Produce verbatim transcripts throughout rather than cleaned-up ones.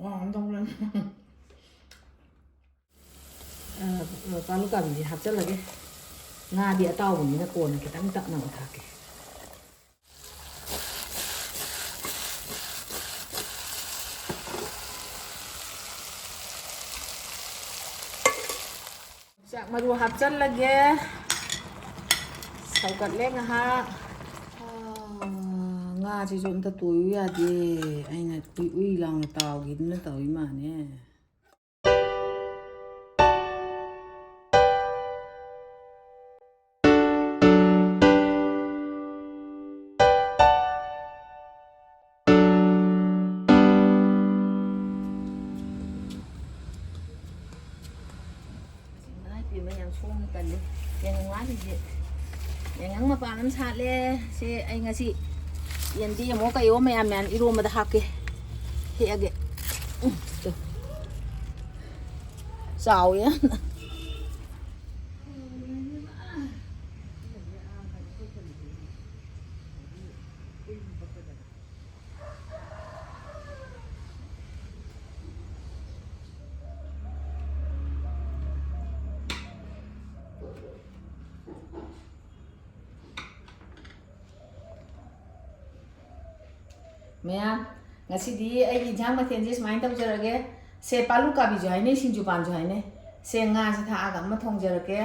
ꯋꯥ ꯑꯃ ꯇꯧꯔꯦ꯫ ꯑ, ꯑ, ꯄꯥꯂꯨ ꯀꯥꯕꯤꯁꯦ ꯍꯥꯞꯆꯜꯂꯒꯦ꯫ ꯉꯥꯗꯤ ꯑꯇꯥꯎꯕꯅꯤꯅ ꯀꯣꯟꯅ ꯈꯤꯇꯪ ꯇꯞꯅ ꯑꯃꯨꯛ ꯊꯥꯛꯀꯦ꯫ ꯆꯥꯛ ꯃꯔꯨ ꯍꯥꯞꯆꯜꯂꯒꯦ꯫ ꯁꯧꯒꯠꯂꯦ ꯉꯥꯏꯍꯥꯛ꯫ ꯑꯥ, ꯉꯥꯁꯤꯁꯨ ꯑꯝꯇ ꯇꯣꯏꯌꯨ ꯌꯥꯗꯦ꯫ ꯑꯩꯅ ꯎꯏ ꯎꯏ ꯂꯥꯎꯅ ꯇꯥꯎꯒꯦꯗꯅ ꯇꯧꯔꯤ ꯃꯥꯅꯦ꯫ ꯏꯃꯥ ꯏꯄꯦꯝꯃ, ꯌꯥꯝ ꯁꯣꯡꯅ ꯀꯜꯂꯤ꯫ ꯌꯥꯏꯉꯪ ꯋꯥꯠꯂꯤꯁꯦ꯫ ꯌꯥꯏꯉꯪ ꯃꯄꯥꯟ ꯑꯃ ꯁꯥꯠꯂꯦ꯫ ꯁꯦ ꯑꯩ ꯉꯁꯤ ꯌꯦꯟꯗꯦꯝ ꯑꯃꯣ ꯀꯩꯑꯣ ꯃꯌꯥꯝ ꯃꯌꯥꯝ ꯏꯔꯣꯝꯕꯗ ꯍꯥꯞꯀꯦ꯫ ꯍꯦꯛꯑꯒꯦ꯫ ꯎꯝ, ꯇꯨ꯫ ꯆꯥꯎꯋꯦ ꯌꯥꯝꯅ꯫ ꯃꯌꯥꯝ, ꯉꯁꯤꯗꯤ ꯑꯩꯒꯤ ꯏꯟꯁꯥꯡ ꯃꯊꯦꯜꯁꯦ ꯁꯨꯃꯥꯏꯅ ꯇꯧꯖꯔꯒꯦ꯫ ꯁꯦ ꯄꯥꯂꯨ ꯀꯥꯕꯤꯁꯨ ꯍꯥꯏꯅꯩ, ꯁꯤꯡꯖꯨ ꯄꯥꯟꯁꯨ ꯍꯥꯏꯅꯩ꯫ ꯁꯦ ꯉꯥꯁꯦ ꯊꯥꯛꯑꯒ ꯑꯃ ꯊꯣꯡꯖꯔꯛꯀꯦ꯫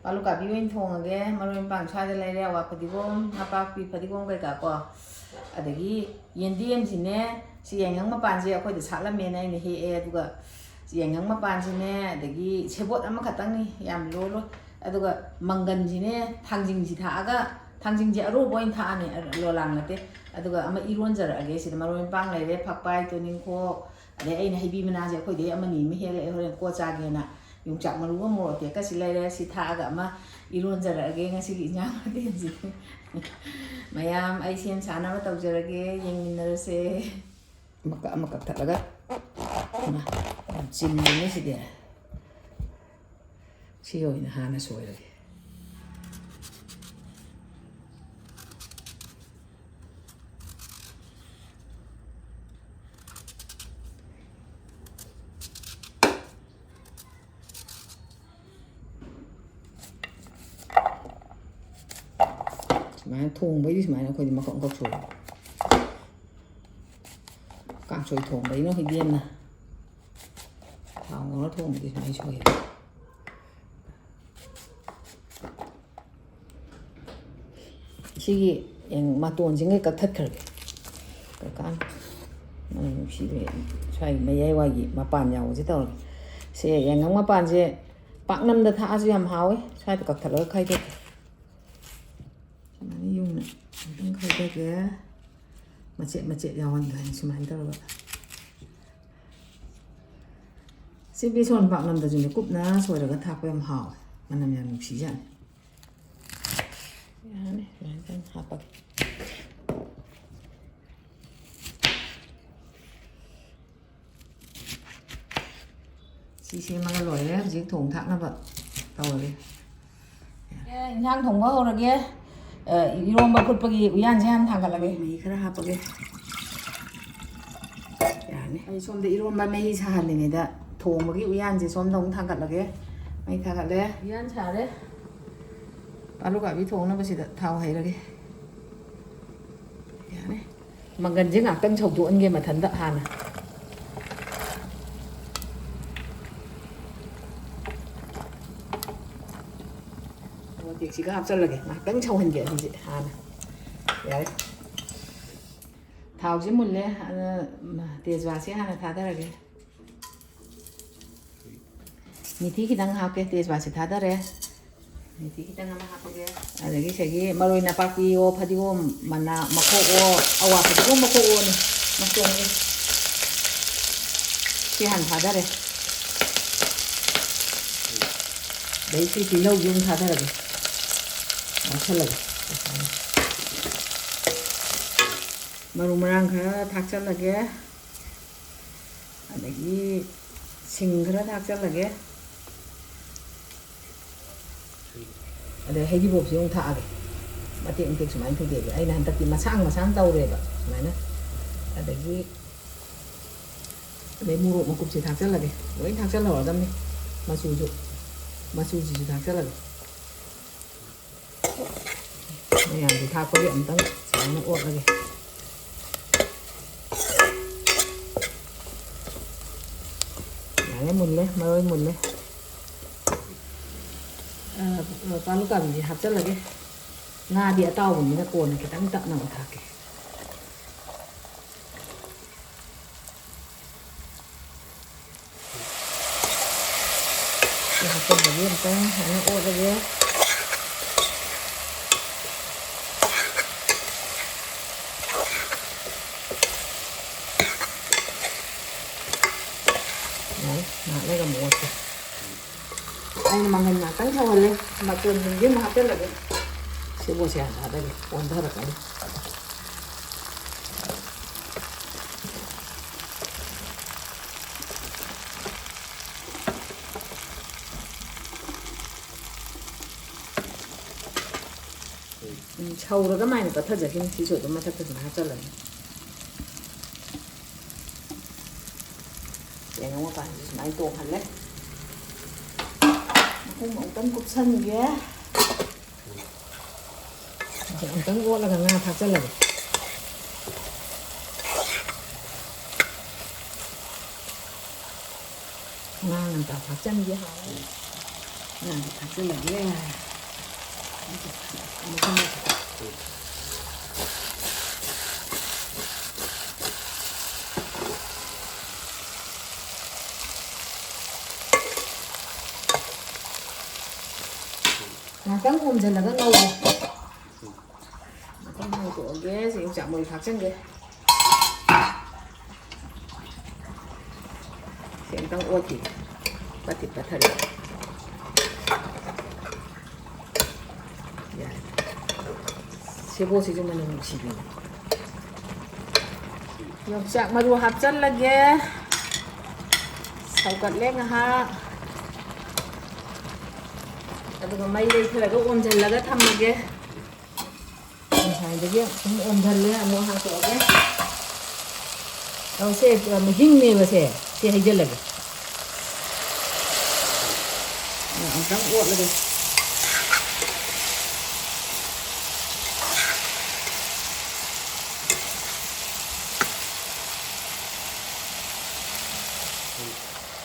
ꯄꯥꯂꯨ ꯀꯥꯕꯤ ꯑꯣꯏꯅ ꯊꯣꯡꯉꯒꯦ꯫ ꯃꯔꯣꯏ ꯃꯄꯥꯡ ꯁ꯭ꯋꯥꯏꯗ ꯂꯩꯔꯦ, ꯑꯋꯥ ꯐꯗꯤꯒꯣꯝ, ꯅꯄꯥꯛꯄꯤ ꯐꯗꯤꯒꯣꯝ ꯀꯩꯀꯥ ꯀꯣ꯫ ꯑꯗꯒꯤ ꯌꯦꯟꯗꯦꯝꯁꯤꯅꯦ, ꯁꯤ ꯌꯥꯏꯉꯪ ꯃꯄꯥꯟꯁꯦ ꯑꯩꯈꯣꯏꯗ ꯁꯥꯠꯂꯝꯃꯦꯅ ꯑꯩꯅ ꯍꯦꯛꯑꯦ꯫ ꯑꯗꯨꯒ ꯁꯤ ꯌꯥꯏꯉꯪ ꯃꯄꯥꯟꯁꯤꯅꯦ, ꯑꯗꯒꯤ ꯁꯦꯕꯣꯠ ꯑꯃꯈꯛꯇꯪꯅꯤ, ꯌꯥꯝ ꯂꯣꯜꯂꯣꯏ꯫ ꯑꯗꯨꯒ ꯃꯪꯒꯟꯁꯤꯅꯦ, ꯊꯥꯡꯖꯤꯡꯁꯤ ꯊꯥꯛꯑꯒ, ꯊꯥꯡꯖꯤꯡꯁꯦ ꯑꯔꯣꯕ ꯑꯣꯏꯅ ꯊꯥꯛꯑꯅꯤ, ꯂꯣꯂꯥꯡ ꯅꯠꯇꯦ꯫ ꯑꯗꯨꯒ ꯑꯃ ꯏꯔꯣꯟꯖꯔꯛꯑꯒꯦ꯫ ꯁꯤꯗ ꯃꯔꯣꯏ ꯃꯄꯥꯡ ꯂꯩꯔꯦ, ꯐꯛꯄꯥꯏ, ꯇꯨꯅꯤꯡꯈꯣꯛ, ꯑꯗꯩ ꯑꯩꯅ ꯍꯩꯕꯤ ꯃꯅꯥꯁꯦ ꯑꯩꯈꯣꯏꯗꯩ ꯑꯃꯅꯤ ꯑꯃ ꯍꯦꯛꯂꯛꯑꯦ, ꯍꯣꯔꯦꯟ ꯀꯣꯠ ꯆꯥꯒꯦꯅ꯫ ꯌꯣꯡꯆꯥꯛ ꯃꯔꯨꯒ ꯃꯣꯔꯣꯛ ꯑꯇꯦꯛꯀꯁꯤ ꯂꯩꯔꯦ꯫ ꯁꯤ ꯊꯥꯛꯑꯒ ꯑꯃ ꯏꯔꯣꯟꯖꯔꯛꯑꯒꯦ ꯉꯁꯤꯒꯤ ꯏꯟꯖꯥꯡ ꯃꯊꯦꯜꯁꯦ꯫ ꯃꯌꯥꯝ, ꯑꯩ ꯁꯦꯝ ꯁꯥꯅꯕ ꯇꯧꯖꯔꯒꯦ, ꯌꯦꯡꯃꯤꯟꯅꯔꯁꯦ꯫ ꯑꯃ ꯀꯛ-, ꯑꯃ ꯀꯛꯊꯠꯂꯒ ꯏꯃꯥ, ꯌꯥꯝ ꯆꯤꯟꯕꯅꯦ ꯁꯤꯗꯤ꯫ ꯁꯤ ꯑꯣꯏꯅ ꯍꯥꯟꯅ ꯁꯣꯏꯔꯒꯦ꯫ ꯁꯨꯃꯥꯏꯅ ꯊꯣꯡꯕꯩꯗꯤ ꯁꯨꯃꯥꯏꯅ ꯑꯩꯈꯣꯏꯗꯤ ꯃꯀꯛ ꯃꯀꯛ ꯁꯣꯏ꯫ ꯀꯥꯡꯁꯣꯏ ꯊꯣꯡꯕꯩꯅ ꯏꯕꯦꯝꯅ ꯊꯥꯎ ꯉꯧꯔ ꯊꯣꯡꯕꯗꯤ ꯁꯨꯃꯥꯏꯅ ꯁꯣꯏ꯫ ꯁꯤꯒꯤ ꯃꯇꯣꯟꯁꯤꯡꯈꯩ ꯀꯛꯊꯠꯈ꯭ꯔꯒꯦ꯫ ꯀꯀꯥꯟ ꯃꯅꯝ ꯅꯨꯡꯁꯤꯕ ꯁ꯭ꯋꯥꯏ ꯃꯌꯥꯏ ꯋꯥꯏꯒꯤ ꯃꯄꯥꯟ ꯌꯥꯎꯕꯁꯦ ꯇꯧꯔꯒꯦ꯫ ꯁꯦ, ꯌꯥꯏꯉꯪ ꯃꯄꯥꯟꯁꯦ ꯄꯥꯛꯅꯝꯗ ꯊꯥꯛꯑꯁꯨ ꯌꯥꯝ ꯍꯥꯎꯋꯦ꯫ ꯁ꯭ꯋꯥꯏꯗ ꯀꯛꯊꯠꯂꯒ ꯈꯥꯏꯗꯣꯛꯀꯦ꯫ ꯁꯨꯃꯥꯏꯅ ꯌꯨꯡꯅ ꯑꯃꯨꯛꯇꯪ ꯈꯥꯏꯗꯣꯛꯀꯦ꯫ ꯃꯆꯦꯠ ꯃꯆꯦꯠ ꯌꯥꯎꯍꯟꯗꯣꯏꯅꯤ ꯁꯨꯃꯥꯏꯅ ꯇꯧꯔꯒ꯫ ꯁꯤ ꯕꯦꯁꯣꯟ ꯄꯥꯛꯅꯝꯗꯁꯨꯅꯦ ꯀꯨꯞꯅ ꯁꯣꯏꯔꯒ ꯊꯥꯛꯄ ꯌꯥꯝ ꯍꯥꯎꯋꯦ꯫ ꯃꯅꯝ ꯌꯥꯝ ꯅꯨꯡꯁꯤꯖꯥꯠꯅꯤ꯫ ꯌꯥꯔꯅꯤ, ꯁꯨꯃꯥꯏꯅ ꯇꯧꯅ ꯍꯥꯞꯄꯒꯦ꯫ ꯁꯤ ꯁꯦꯝꯃꯒ ꯂꯣꯏꯔꯦ꯫ ꯍꯧꯖꯤꯛ ꯊꯣꯡ ꯊꯥꯛꯅꯕ ꯇꯧꯔꯒꯦ꯫ ꯑꯦ, ꯏꯟꯁꯥꯡ ꯊꯣꯡꯕ ꯍꯧꯔꯒꯦ꯫ ꯑ, ꯏꯔꯣꯝꯕ ꯐꯨꯠꯄꯒꯤ ꯎꯌꯥꯟꯁꯦ ꯍꯥꯟꯅ ꯊꯥꯡꯒꯠꯂꯒꯦ꯫ ꯃꯍꯤ ꯈꯔ ꯍꯥꯞꯄꯒꯦ꯫ ꯌꯥꯔꯅꯤ꯫ ꯑꯩ ꯁꯣꯝꯗ ꯏꯔꯣꯝꯕ ꯃꯍꯤ ꯁꯥꯍꯜꯂꯤꯉꯩꯗ ꯊꯣꯡꯕꯒꯤ ꯎꯌꯥꯟꯁꯦ ꯁꯣꯝꯗ ꯑꯃꯨꯛ ꯊꯥꯡꯒꯠꯂꯒꯦ꯫ ꯃꯩ ꯊꯥꯒꯠꯂꯦ꯫ ꯎꯌꯥꯟ ꯁꯥꯔꯦ꯫ ꯑꯥꯂꯨ ꯀꯥꯕꯤ ꯊꯣꯡꯅꯕꯁꯤꯗ ꯊꯥꯎ ꯍꯩꯔꯒꯦ꯫ ꯌꯥꯔꯦ꯫ ꯃꯪꯒꯟꯁꯦ ꯉꯥꯛꯇꯪ ꯁꯧꯗꯣꯛꯍꯟꯒꯦ ꯃꯊꯟꯇ ꯍꯥꯟꯅ꯫ ꯃꯣꯔꯣꯛ ꯑꯇꯦꯛꯁꯤꯒ ꯍꯥꯞꯆꯜꯂꯒꯦ꯫ ꯉꯥꯛꯇꯪ ꯁꯧꯍꯟꯒꯦ ꯑꯗꯨꯗꯤ ꯍꯥꯟꯅ꯫ ꯌꯥꯔꯦ꯫ ꯊꯥꯎꯁꯦ ꯃꯨꯜꯂꯦ꯫ ꯑꯗꯨꯅ ꯇꯦꯖꯋꯥꯁꯦ ꯍꯥꯟꯅ ꯊꯥꯗꯔꯒꯦ꯫ ꯃꯤꯊꯤ ꯈꯤꯇꯪ ꯍꯥꯞꯀꯦ꯫ ꯇꯦꯖꯋꯥꯁꯦ ꯊꯥꯗꯔꯦ꯫ ꯃꯤꯊꯤ ꯈꯤꯇꯪ ꯑꯃ ꯍꯥꯞꯄꯒꯦ꯫ ꯑꯗꯒꯤ ꯁꯤꯒꯤ ꯃꯔꯣꯏ ꯅꯄꯥꯛꯄꯤꯑꯣ, ꯐꯗꯤꯒꯣꯝ ꯃꯅꯥ ꯃꯈꯣꯛꯑꯣ, ꯑꯋꯥ ꯐꯗꯤꯒꯣꯝ ꯃꯈꯣꯛꯑꯣꯅꯦ꯫ ꯃꯈꯣꯛꯅꯦ꯫ ꯁꯤ ꯍꯥꯟꯅ ꯊꯥꯗꯔꯦ꯫ ꯑꯗꯩ ꯁꯤ ꯇꯤꯜꯍꯧꯁꯨ ꯑꯃꯨꯛ ꯊꯥꯗꯔꯒꯦ꯫ ꯉꯧꯁꯜꯂꯒꯦ꯫ ꯃꯔꯨ ꯃꯔꯥꯡ ꯈꯔ ꯊꯥꯛꯆꯜꯂꯒꯦ꯫ ꯑꯗꯒꯤ ꯁꯤꯡ ꯈꯔ ꯊꯥꯛꯆꯜꯂꯒꯦ꯫ ꯑꯗꯩ ꯍꯩꯔꯤꯕꯣꯞꯁꯤ ꯑꯃꯨꯛ ꯊꯥꯛꯑꯒꯦ꯫ ꯃꯇꯦꯛ ꯃꯇꯦꯛ ꯁꯨꯃꯥꯏꯅ ꯊꯨꯗꯦꯛꯑꯒꯦ꯫ ꯑꯩꯅ ꯍꯟꯗꯛꯇꯤ ꯃꯁꯥꯡ ꯃꯁꯥꯡ ꯇꯧꯔꯦꯕ ꯁꯨꯃꯥꯏꯅ꯫ ꯑꯗꯒꯤ, ꯑꯗꯩ ꯃꯣꯔꯣꯛ ꯃꯀꯨꯞꯁꯦ ꯊꯥꯛꯆꯜꯂꯒꯦ꯫ ꯂꯣꯏ ꯊꯥꯛꯆꯜꯍꯧꯔꯗꯕꯅꯤ꯫ ꯃꯆꯨꯁꯨ, ꯃꯆꯨꯁꯤꯁꯨ ꯊꯥꯛꯆꯜꯂꯒꯦ꯫ ꯃꯌꯥꯝꯁꯦ ꯊꯥꯛꯄꯒꯤ ꯑꯝꯇꯪ ꯁꯨꯃꯥꯏꯅ ꯑꯣꯠꯂꯒꯦ꯫ ꯌꯥꯔꯦ, ꯃꯨꯜꯂꯦ, ꯃꯔꯣꯏ ꯃꯨꯜꯂꯦ꯫ ꯑ, ꯑ, ꯄꯥꯂꯨꯀꯥꯕꯤꯁꯦ ꯍꯥꯞꯆꯜꯂꯒꯦ꯫ ꯉꯥꯗꯤ ꯑꯇꯥꯎꯕꯅꯤꯅ ꯀꯣꯟꯅ ꯈꯤꯇꯪ ꯇꯞꯅ ꯑꯃꯨꯛ ꯊꯥꯛꯀꯦ꯫ ꯁꯤ ꯍꯥꯞꯆꯤꯟꯕꯒꯤ ꯑꯃꯨꯛꯇꯪ ꯁꯨꯃꯥꯏꯅ ꯑꯣꯠꯂꯒꯦ꯫ ꯌꯥꯔꯦ, ꯉꯥꯏꯍꯥꯛ ꯂꯩꯔꯒ ꯑꯃꯨꯛ ꯑꯣꯠꯀꯦ꯫ ꯑꯩꯅ ꯃꯪꯒꯟ ꯉꯥꯛꯇꯪ ꯁꯧꯍꯜꯂꯦ, ꯃꯆꯜꯁꯤꯡꯁꯦ ꯑꯃꯨꯛ ꯍꯥꯞꯆꯤꯜꯂꯒꯦ꯫ ꯁꯦꯕꯣꯠꯁꯦ ꯍꯥꯟꯅ ꯊꯥꯗꯒꯦ, ꯑꯣꯟꯊꯔꯛꯀꯅꯤ꯫ ꯎꯝ, ꯁꯧꯔꯒ ꯃꯥꯏꯅ ꯄꯠꯊꯖꯈꯤꯅꯤ꯫ ꯁꯤꯁꯨ ꯑꯗꯨꯝ ꯃꯊꯛꯇ ꯁꯨꯃꯥꯏꯅ ꯍꯥꯞꯆꯜꯂꯅꯤ꯫ ꯌꯦꯡꯉꯣ, ꯃꯄꯥꯟꯁꯤ ꯁꯨꯃꯥꯏꯅ ꯇꯣꯡꯍꯜꯂꯦ꯫ ꯃꯈꯨꯝ ꯑꯃꯨꯛꯇꯪ ꯀꯨꯞꯁꯟꯒꯦ꯫ ꯑꯃꯨꯛꯇꯪ ꯑꯣꯠꯂꯒ ꯉꯥ ꯊꯥꯛꯆꯜꯂꯒꯦ꯫ ꯉꯥ ꯉꯟꯇꯥ ꯊꯥꯛꯆꯟꯒꯦ꯫ ꯍꯥꯎꯅꯤ꯫ ꯉꯥꯁꯦ ꯊꯥꯛꯆꯜꯂꯒꯦ꯫ ꯉꯥꯛꯇꯪ ꯑꯣꯝꯁꯤꯜꯂꯒ ꯉꯧꯒꯦ꯫ ꯉꯥꯛꯇꯪ ꯍꯥꯡꯇꯣꯛꯑꯒꯦ꯫ ꯁꯤ ꯌꯣꯡꯆꯥꯛ ꯃꯔꯨ ꯊꯥꯛꯆꯟꯒꯦ꯫ ꯁꯤ ꯑꯃꯨꯛꯇꯪ ꯑꯣꯠꯈꯤꯒꯦ꯫ ꯄꯠꯇꯤ ꯄꯠꯊꯔꯦ꯫ ꯌꯥꯔꯦ꯫ ꯁꯦꯕꯣꯠꯁꯤꯁꯨ ꯃꯅꯝ ꯅꯨꯡꯁꯤꯕꯤꯅꯤ꯫ ꯌꯣꯡꯆꯥꯛ ꯃꯔꯨ ꯍꯥꯞꯆꯜꯂꯒꯦ꯫ ꯁꯧꯒꯠꯂꯦ ꯉꯥꯏꯍꯥꯛ꯫ ꯑꯗꯨꯒ ꯃꯩ ꯂꯩꯊꯔꯒ ꯑꯣꯝꯁꯤꯜꯂꯒ ꯊꯝꯃꯒꯦ꯫ ꯉꯁꯥꯏꯗꯒꯤ ꯁꯨꯝ ꯑꯣꯝꯁꯤꯜꯂꯦ, ꯑꯃꯨꯛ ꯍꯥꯡꯇꯣꯛꯑꯒꯦ꯫ ꯑꯧ, ꯁꯦ, ꯍꯤꯡꯅꯦꯕ ꯁꯦ꯫ ꯁꯤ ꯍꯩꯖꯤꯜꯂꯒꯦ꯫ ꯑꯃꯨꯛꯇꯪ ꯑꯣꯠꯂꯒꯦ꯫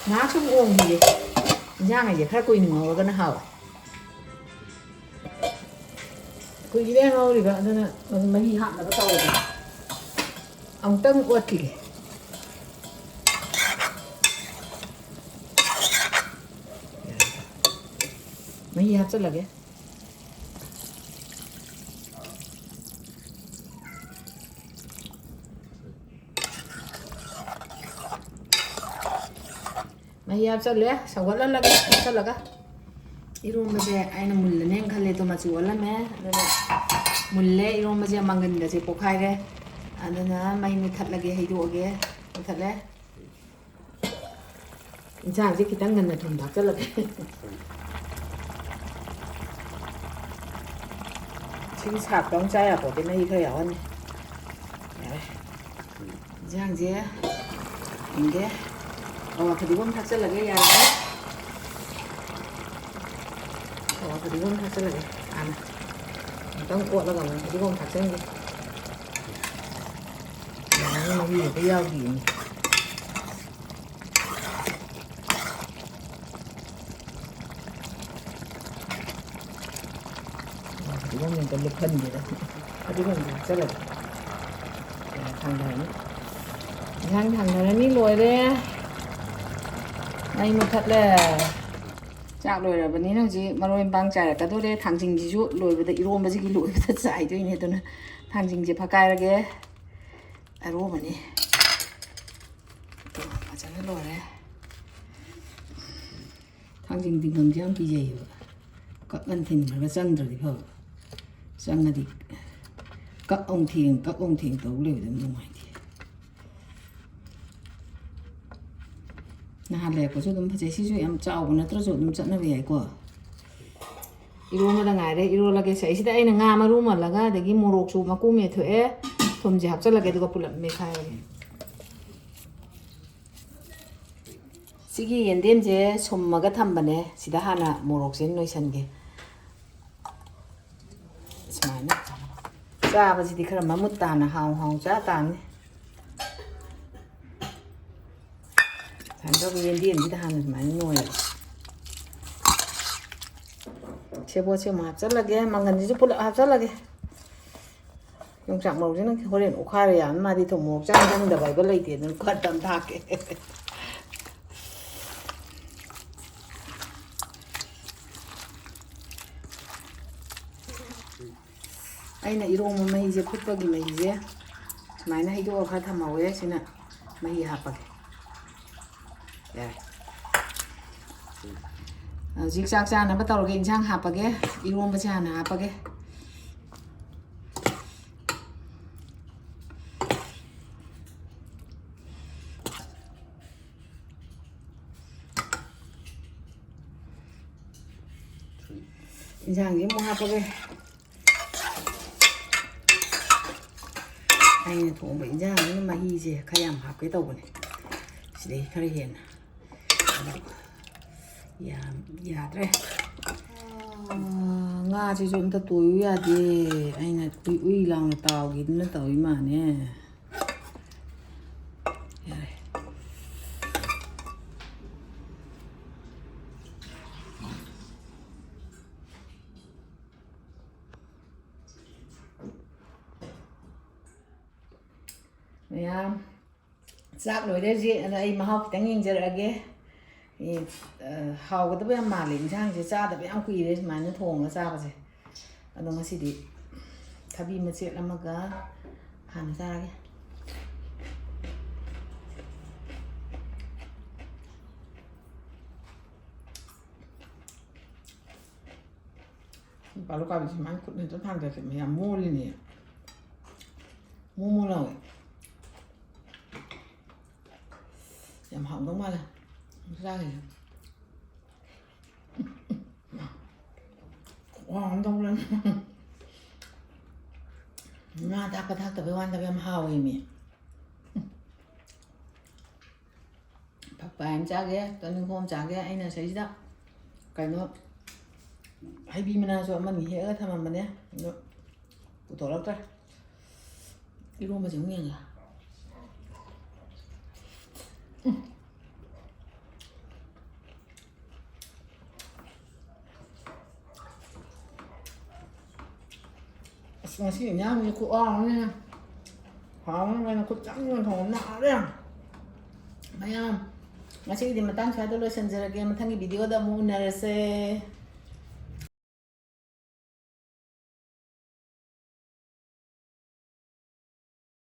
ꯉꯥꯏꯍꯥꯛ ꯁꯨꯝ ꯑꯣꯝꯈꯤꯒꯦ꯫ ꯏꯟꯁꯥꯡ ꯍꯥꯏꯁꯦ ꯈꯔ ꯀꯨꯏꯅ ꯉꯧꯔꯒꯅ ꯍꯥꯎꯋꯦ꯫ ꯀꯨꯏꯔꯦ ꯉꯧꯔꯤꯕ, ꯑꯗꯨꯅ ꯃꯍꯤ ꯍꯥꯞꯅꯕ ꯇꯧꯔꯒꯦ꯫ ꯑꯃꯨꯛꯇꯪ ꯑꯣꯠꯈꯤꯒꯦ꯫ ꯃꯍꯤ ꯍꯥꯞꯆꯤꯜꯂꯒꯦ꯫ ꯃꯍꯤ ꯍꯥꯞꯆꯜꯂꯦ, ꯁꯧꯒꯠꯍꯜꯂꯒꯦ꯫ ꯍꯥꯞꯆꯜꯂꯒ ꯏꯔꯣꯝꯕꯁꯦ ꯑꯩꯅ ꯃꯨꯜꯂꯅꯦꯅ ꯈꯜꯂꯦ, ꯑꯗꯣ ꯃꯆꯨ ꯑꯣꯜꯂꯝꯃꯦ꯫ ꯑꯗꯨꯅ ꯃꯨꯜꯂꯦ, ꯏꯔꯣꯝꯕꯁꯦ ꯃꯪꯒꯟꯒꯁꯦ ꯄꯣꯛꯈꯥꯏꯔꯦ꯫ ꯑꯗꯨꯅ ꯃꯩ ꯃꯨꯊꯠꯂꯒꯦ, ꯍꯩꯗꯣꯛꯑꯒꯦ꯫ ꯃꯨꯊꯠꯂꯦ꯫ ꯏꯟꯁꯥꯡꯁꯦ ꯈꯤꯇꯪ ꯉꯟꯅ ꯊꯨꯝ ꯊꯥꯛꯆꯜꯂꯒꯦ꯫ ꯏꯁꯤꯡ ꯁꯥꯞꯄ ꯑꯃ ꯆꯥ ꯌꯥꯄꯣꯠꯇꯦ, ꯃꯍꯤ ꯈꯔ ꯌꯥꯎꯍꯟꯅꯤ꯫ ꯌꯥꯔꯦ꯫ ꯏꯟꯁꯥꯡꯁꯦ ꯊꯣꯡꯒꯦ꯫ ꯑꯋꯥ ꯐꯗꯤꯒꯣꯝ ꯊꯥꯛꯆꯜꯂꯒꯦ, ꯌꯥꯔꯦ꯫ ꯑꯋꯥ ꯐꯗꯤꯒꯣꯝ ꯊꯥꯛꯆꯜꯂꯒꯦ꯫ ꯍꯥꯟꯅ ꯑꯃꯨꯛꯇꯪ ꯑꯣꯠꯂꯒ ꯑꯃꯨꯛ ꯐꯗꯤꯒꯣꯝ ꯊꯥꯛꯆꯟꯒꯦ꯫ ꯌꯥꯔꯦ, ꯃꯍꯤ ꯍꯦꯛꯇ ꯌꯥꯎꯈꯤꯅꯤ꯫ ꯐꯗꯤꯒꯣꯝ ꯑꯝꯇ ꯂꯨꯞꯍꯟꯒꯦꯗ꯫ ꯐꯗꯤꯒꯣꯝꯗꯣ ꯍꯥꯞꯆꯜꯂꯒꯦ꯫ ꯊꯥꯡꯗꯔꯅꯤ꯫ ꯏꯟꯁꯥꯡ ꯊꯥꯡꯗꯔꯅꯤ, ꯂꯣꯏꯔꯦ꯫ ꯃꯩ ꯃꯨꯊꯠꯂꯦ꯫ ꯆꯥꯛ ꯂꯣꯏꯔꯕꯅꯤꯅ ꯍꯧꯖꯤꯛ ꯃꯔꯣꯏ ꯃꯄꯥꯡ ꯆꯥꯏꯔꯛꯀꯗꯣꯔꯦ꯫ ꯊꯥꯡꯖꯤꯡꯁꯤꯁꯨ ꯂꯣꯏꯕꯗ, ꯏꯔꯣꯝꯕꯁꯤꯒꯤ ꯂꯣꯏꯕꯗ ꯆꯥꯏꯗꯣꯏꯅꯦ꯫ ꯑꯗꯨꯅ ꯊꯥꯡꯖꯤꯡꯁꯦ ꯐꯛꯀꯥꯏꯔꯒꯦ꯫ ꯑꯔꯣꯕꯅꯤ꯫ ꯐꯖꯅ ꯂꯣꯏꯔꯦ꯫ ꯊꯥꯡꯖꯤꯡ ꯇꯤꯡꯈꯪꯁꯦ ꯌꯥꯝ ꯀꯤꯖꯩꯌꯦꯕ꯫ ꯀꯛ ꯉꯟ ꯊꯤꯟꯈ꯭ꯔꯒ ꯆꯪꯗ꯭ꯔꯗꯤ ꯐꯕ꯫ ꯆꯪꯉꯗꯤ ꯀꯛ ꯑꯃꯨꯛ ꯊꯦꯡ, ꯀꯛ ꯑꯃꯨꯛ ꯊꯦꯡ ꯇꯧ ꯂꯩꯕꯗꯨ ꯅꯨꯡꯉꯥꯏꯇꯦ꯫ ꯅꯍꯥꯟ ꯂꯩꯔꯛꯄꯁꯨ ꯑꯗꯨꯝ ꯐꯖꯩ꯫ ꯁꯤꯁꯨ ꯌꯥꯝ ꯆꯥꯎꯕ ꯅꯠꯇ꯭ꯔꯁꯨ ꯑꯗꯨꯝ ꯆꯠꯅꯕ ꯌꯥꯏꯀꯣ꯫ ꯏꯔꯣꯟꯕꯗ ꯉꯥꯏꯔꯦ, ꯏꯔꯣꯜꯂꯒꯦ꯫ ꯁꯤꯗꯩꯁꯤꯗ ꯑꯩꯅ ꯉꯥ ꯃꯔꯨ ꯃꯜꯂꯒ, ꯑꯗꯒꯤ ꯃꯣꯔꯣꯛꯁꯨ ꯃꯀꯨ ꯃꯦꯠꯊꯣꯛꯑꯦ, ꯊꯨꯝꯁꯦ ꯍꯥꯞꯆꯜꯂꯒꯦ, ꯑꯗꯨꯒ ꯄꯨꯂꯞ ꯃꯦꯠꯈꯥꯏꯔꯒꯦ꯫ ꯁꯤꯒꯤ ꯌꯦꯟꯗꯦꯝꯁꯦ ꯁꯨꯝꯃꯒ ꯊꯝꯕꯅꯦ꯫ ꯁꯤꯗ ꯍꯥꯟꯅ ꯃꯣꯔꯣꯛꯁꯦ ꯅꯣꯏꯁꯟꯒꯦ꯫ ꯁꯨꯃꯥꯏꯅ ꯆꯥꯕꯁꯤꯗꯤ ꯈꯔ ꯃꯃꯨꯠ ꯇꯥꯅ ꯍꯥꯎ ꯍꯥꯎ ꯆꯥ ꯇꯥꯕꯅꯤ꯫ ꯁꯨꯃꯥꯏꯅ ꯌꯦꯟꯗꯦꯝꯁꯤꯗ ꯍꯥꯟꯅ ꯁꯨꯃꯥꯏꯅ ꯅꯣꯏꯔꯒꯦ꯫ ꯁꯦꯕꯣꯠꯁꯦ ꯑꯃꯨꯛ ꯍꯥꯞꯆꯜꯂꯒꯦ, ꯃꯪꯒꯟꯁꯤꯁꯨ ꯄꯨꯂꯞ ꯍꯥꯞꯆꯜꯂꯒꯦ꯫ ꯌꯣꯡꯆꯥꯛ ꯃꯔꯨꯁꯤꯅ ꯍꯣꯔꯦꯟ ꯑꯣꯠꯈꯥꯏꯔ ꯌꯥꯅꯤ, ꯃꯥꯗꯤ ꯊꯨꯝ ꯃꯣꯔꯣꯛ ꯆꯥꯡ ꯆꯪꯗꯕ ꯍꯥꯏꯕ ꯂꯩꯇꯦ, ꯑꯗꯨꯅ ꯈꯔ ꯇꯞꯅ ꯊꯥꯛꯀꯦ꯫ ꯑꯩꯅ ꯏꯔꯣꯝꯕ ꯃꯍꯤꯁꯦ, ꯐꯨꯠꯄꯒꯤ ꯃꯍꯤꯁꯦ ꯁꯨꯃꯥꯏꯅ ꯍꯩꯗꯣꯛꯑꯒ ꯈꯔ ꯊꯝꯍꯧꯋꯦ꯫ ꯁꯤꯅ ꯃꯍꯤ ꯍꯥꯞꯄꯒꯦ꯫ ꯌꯥꯔꯦ꯫ ꯍꯧꯖꯤꯛ ꯆꯥꯛ ꯆꯥꯅꯕ ꯇꯧꯔꯒꯦ, ꯏꯟꯁꯥꯡ ꯍꯥꯞꯄꯒꯦ꯫ ꯏꯔꯣꯝꯕꯁꯦ ꯍꯥꯟꯅ ꯍꯥꯞꯄꯒꯦ꯫ ꯏꯟꯁꯥꯡꯁꯦ ꯑꯃꯨꯛ ꯍꯥꯞꯄꯒꯦ꯫ ꯑꯩꯅ ꯊꯣꯡꯕ ꯏꯟꯁꯥꯡꯁꯤꯅ ꯃꯍꯤꯁꯦ ꯈꯔ ꯌꯥꯝ ꯍꯥꯞꯀꯦ ꯇꯧꯕꯅꯦ, ꯁꯤꯗꯩ ꯈꯔ ꯍꯦꯟꯅ꯫ ꯑꯗꯣ ꯌꯥꯝ ꯌꯥꯗ꯭ꯔꯦ꯫ ꯑꯥ, ꯉꯥꯁꯤꯁꯨ ꯑꯝꯇ ꯇꯣꯏꯌꯨ ꯌꯥꯗꯦ꯫ ꯑꯩꯅ ꯎꯏ ꯎꯏ ꯂꯥꯎꯅ ꯇꯥꯎꯈꯤꯗꯅ ꯇꯧꯔꯤ ꯃꯥꯅꯦ꯫ ꯌꯥꯔꯦ꯫ ꯃꯌꯥꯝ, ꯆꯥꯛ ꯂꯣꯏꯔꯦ ꯍꯧꯖꯤꯛ꯫ ꯑꯗꯣ ꯑꯩ ꯃꯍꯥꯎ ꯈꯤꯇꯪ ꯌꯦꯡꯖꯔꯛꯑꯒꯦ꯫ ꯑꯦ, ꯑ, ꯍꯥꯎꯒꯗꯕ ꯌꯥꯝ ꯃꯥꯜꯂꯦ ꯏꯟꯁꯥꯡꯁꯦ, ꯆꯥꯗꯕ ꯌꯥꯝ ꯀꯨꯏꯔꯦ ꯁꯨꯃꯥꯏꯅ ꯊꯣꯡꯉꯒ ꯆꯥꯕꯁꯦ꯫ ꯑꯗꯣ ꯉꯁꯤꯗꯤ ꯊꯕꯤ ꯃꯆꯦꯠ ꯑꯃꯒ ꯍꯥꯟꯅ ꯆꯥꯔꯒꯦ꯫ ꯄꯥꯂꯨ ꯀꯥꯕꯤꯁꯦ ꯃꯥꯏ ꯈꯨꯠꯅ ꯍꯦꯛꯇ ꯊꯥꯡꯗꯔꯁꯦ, ꯃꯌꯥꯝ ꯃꯣꯜꯂꯤꯅꯦ꯫ ꯃꯣ ꯃꯣ ꯂꯥꯎꯋꯦ꯫ ꯌꯥꯝ ꯍꯥꯎꯗꯧ ꯃꯥꯜꯂꯦ꯫ ꯆꯥꯈꯤꯁꯦ꯫ ꯈꯨꯍꯥꯎ ꯑꯃ ꯇꯧꯔꯦ꯫ ꯉꯥ ꯊꯥꯛꯄ ꯊꯥꯛꯇꯕꯩ ꯋꯥ ꯅꯠꯇꯕ ꯌꯥꯝ ꯍꯥꯎꯋꯦ ꯃꯤ꯫ ꯐꯛꯄꯥꯏ ꯑꯃ ꯆꯥꯒꯦ, ꯇꯣꯅꯤꯡꯈꯣꯛ ꯑꯃ ꯆꯥꯒꯦ꯫ ꯑꯩꯅ ꯁꯩꯁꯤꯗ ꯀꯩꯅꯣ, ꯍꯩꯕꯤ ꯃꯅꯥꯁꯨ ꯑꯃꯅꯤ ꯍꯦꯛꯑꯒ ꯊꯝꯃꯝꯕꯅꯦ, ꯑꯗꯣ ꯄꯨꯊꯣꯛꯂꯛꯇ꯭ꯔꯦ꯫ ꯏꯔꯣꯝꯕꯁꯦ ꯑꯃꯨꯛ ꯌꯦꯡꯒꯦ꯫ ꯎꯝ꯫ ꯑꯁ, ꯉꯁꯤ ꯏꯟꯖꯥꯡꯁꯤ ꯈꯨꯍꯥꯎ ꯑꯃꯅꯦ꯫ ꯍꯥꯎꯅ ꯈꯨꯠ ꯆꯪꯅ ꯊꯣꯡꯕꯅ ꯍꯥꯎꯔꯦ꯫ ꯃꯌꯥꯝ, ꯉꯁꯤꯒꯤꯗꯤ ꯃꯇꯥꯡ ꯁ꯭ꯋꯥꯏꯗ ꯂꯣꯏꯁꯤꯟꯖꯔꯒꯦ꯫ ꯃꯊꯪꯒꯤ ꯚꯤꯗꯤꯑꯣꯗ ꯑꯃꯨꯛ ꯎꯅꯔꯁꯦ꯫